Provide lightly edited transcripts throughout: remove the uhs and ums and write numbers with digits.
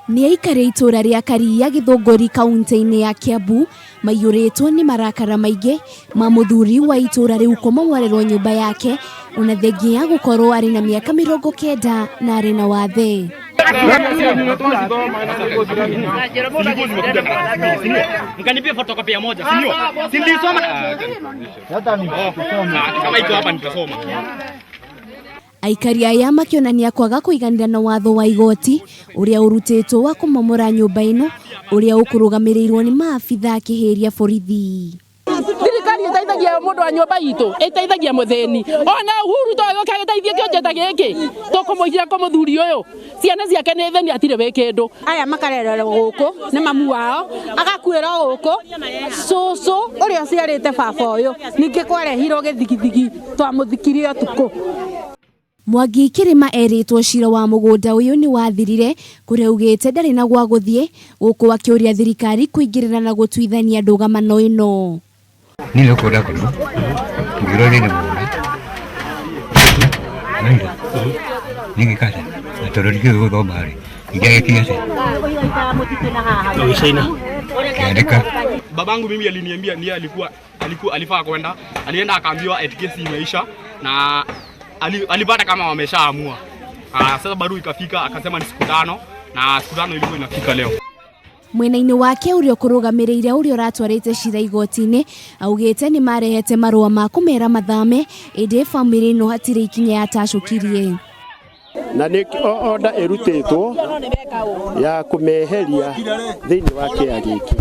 Nĩ aikari a itũũra rĩa Kariia Gĩthũngũri kaunti-inĩ ya Kiambu maiyũrĩtwo nĩ marakara maingĩ ma mũthuri wa itũũra rĩu kũmomorerwo nyũmba yake ona thengia ya gũkorwo arĩ na mĩaka 90 na arĩ na wathe. Mkanipia photocopy ya moja, si ndio? Si nilisoma. Kama iko hapa nitasoma. Aikari aya makĩonania kwaga kũiganĩra na watho wa igoti ũrĩa ũrutĩtwo wa kũmomora nyũmba ĩno ũrĩa ũkũrũgamĩrĩirwo nĩ maabitha a kĩhĩria borithi. Thirikari ĩteithagia mũndũ wa nyũmba itũ, ĩteithagia mũthĩni. Ona Uhuru to agĩũke agĩteithie kĩonje ta gĩkĩ, tũkũmũigĩra kũ mũthuri ũyũ? Ciana ciake nĩ thĩni atirĩ wĩ kĩndũ. Aya makarererwo gũkũ nĩ mamu wao, agakuĩra gũkũ. Cũcũ ũrĩa ũciarĩte baba ũyũ, ningĩ kwarehirwo gĩthigithigi twamũthikire ũtukũ. Mwangi Kĩrĩma erĩtwo cira wa mũgũnda ũyũ nĩ wathirire kũrĩa augĩte ndarĩ na gwa gũthiĩ gũkũ akĩũria thirikari kũingĩrĩra na gũtuithania ndũgamano ĩno. Niĩ nĩ kwenda kũrĩma ngĩrwo nĩ mũgũnda maira niĩ ngĩka atĩa na tondũ ndikĩũĩ gũthoma rĩ ingĩagĩkire atĩa ngĩandĩka. Babangu mimi aliniambia ndiye alikuwa alikuwa alifaa kwenda, alienda akaambiwa eti kesi imeisha na alipata kama wameshaamua. Sasa barua ikafika akasema ni siku 5 na siku 5 ilikuwa inafika leo. Mwena-inĩ wake ũrĩa ũkũrũgamĩrĩire ũrĩa ũratwarĩte cira igoti-inĩ augĩte nĩ marehete marũa ma kũmera mathame ĩndĩ bamĩrĩ ĩno hatirĩ ikinya yatacũkirie. Na nĩ order ĩrutĩtwo ya kũmeheria thĩinĩ wa kĩea gĩkĩ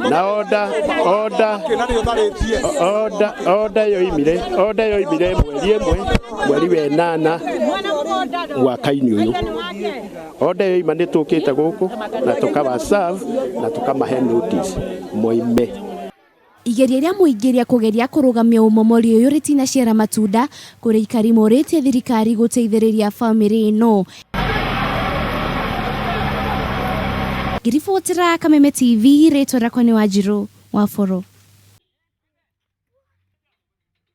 na order yoimire mweri ĩmwe mweri wa ĩnana mwaka-inĩ ũyũ. Order yoima nĩ tũkĩte gũkũ na tũkawa serve na tũkamahe notice moime. Igeria rĩa mũingĩ rĩa kũgeria kũrũgamia ũmomori ũyũ rĩtinaciara matunda kũrĩa aikari morĩtie thirikari gũteithĩrĩria bamĩrĩ ĩno. Ngĩribotera Kameme TV, rĩtwa rĩakwa nĩ Wanjirũ wa Boro.